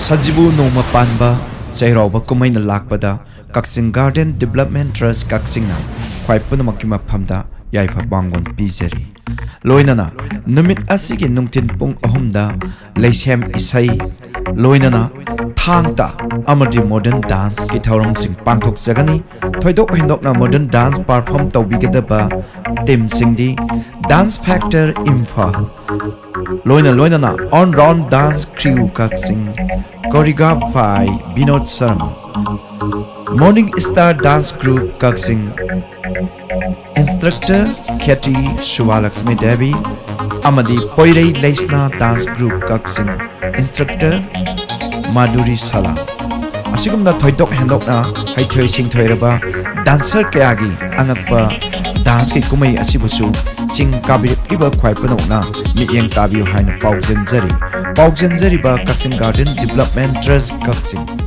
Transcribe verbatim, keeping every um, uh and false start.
ꯁꯖꯤꯕꯨ ꯅꯣꯡꯃ ꯄꯥꯟꯕ ꯆꯩꯔꯥꯎꯕ ꯀꯨꯝꯍꯩꯅ ꯂꯥꯛꯄꯗ ꯀꯛꯆꯤꯡ Garden Development Trust ꯀꯛꯆꯤꯡꯅ ꯈ꯭ꯋꯥꯏ ꯄꯨꯝꯅꯃꯛꯀꯤ ꯃꯐꯝꯗ ꯌꯥꯏꯐ ꯃꯥꯡꯒꯣꯜ ꯄꯤꯖꯔꯤ꯫ ꯂꯣꯏꯅꯅ ꯅꯨꯃꯤꯠ ꯑꯁꯤꯒꯤ ꯅꯨꯡꯊꯤꯜ ꯄꯨꯡ ꯑꯍꯨꯝꯗ ꯂꯩꯁꯦꯝ ꯏꯁꯩ, ꯂꯣꯏꯅꯅ ꯊꯥꯡ ꯇꯥ ꯑꯃꯗꯤ modern danceꯀꯤ ꯊꯧꯔꯝꯁꯤꯡ ꯄꯥꯡꯊꯣꯛꯆꯒꯅꯤ꯫ ꯊꯣꯏꯗꯣꯛ ꯍꯦꯟꯗꯣꯛꯅ modern dance perform ꯇꯧꯕꯤꯒꯗꯕ teamꯁꯤꯡꯗꯤ Dance Factor Imphal, ꯂꯣꯏꯅ ꯂꯣꯏꯅꯅ All Round Dance Crew Kakching, choreograph by Binod Sharma, Morning Star Dance Group Kakching, instructor ꯈꯦꯇꯤ ꯁꯨꯚꯥꯂꯛꯁꯃꯤ Devi, ꯑꯃꯗꯤ ꯄꯣꯏꯔꯩ ꯂꯩꯁꯅꯥ Dance Group ꯀꯛꯆꯤꯡ, instructor ꯃꯥꯙꯨꯔꯤ ꯁꯥꯂꯥ꯫ ꯑꯁꯤꯒꯨꯝꯅ ꯊꯣꯏꯗꯣꯛ ꯍꯦꯟꯗꯣꯛꯅ ꯍꯩꯊꯣꯏ ꯁꯤꯡꯊꯣꯏꯔꯕ dancer ꯀꯌꯥꯒꯤ ꯑꯉꯛꯄ danceꯀꯤ ꯀꯨꯝꯍꯩ ꯑꯁꯤꯕꯨꯁꯨ ꯆꯤꯡ ꯀꯥꯕꯤꯔꯛꯂꯤꯕ ꯈ꯭ꯋꯥꯏ ꯄꯨꯝꯅꯃꯛꯅ ꯃꯤꯠꯌꯦꯡ ꯇꯥꯕꯤꯌꯨ ꯍꯥꯏꯅ ꯄꯥꯎꯖꯦꯟꯖꯔꯤ꯫ ꯄꯥꯎꯖꯦꯟꯖꯔꯤꯕ ꯀꯛꯆꯤꯡ Garden Development Trust ꯀꯛꯆꯤꯡ꯫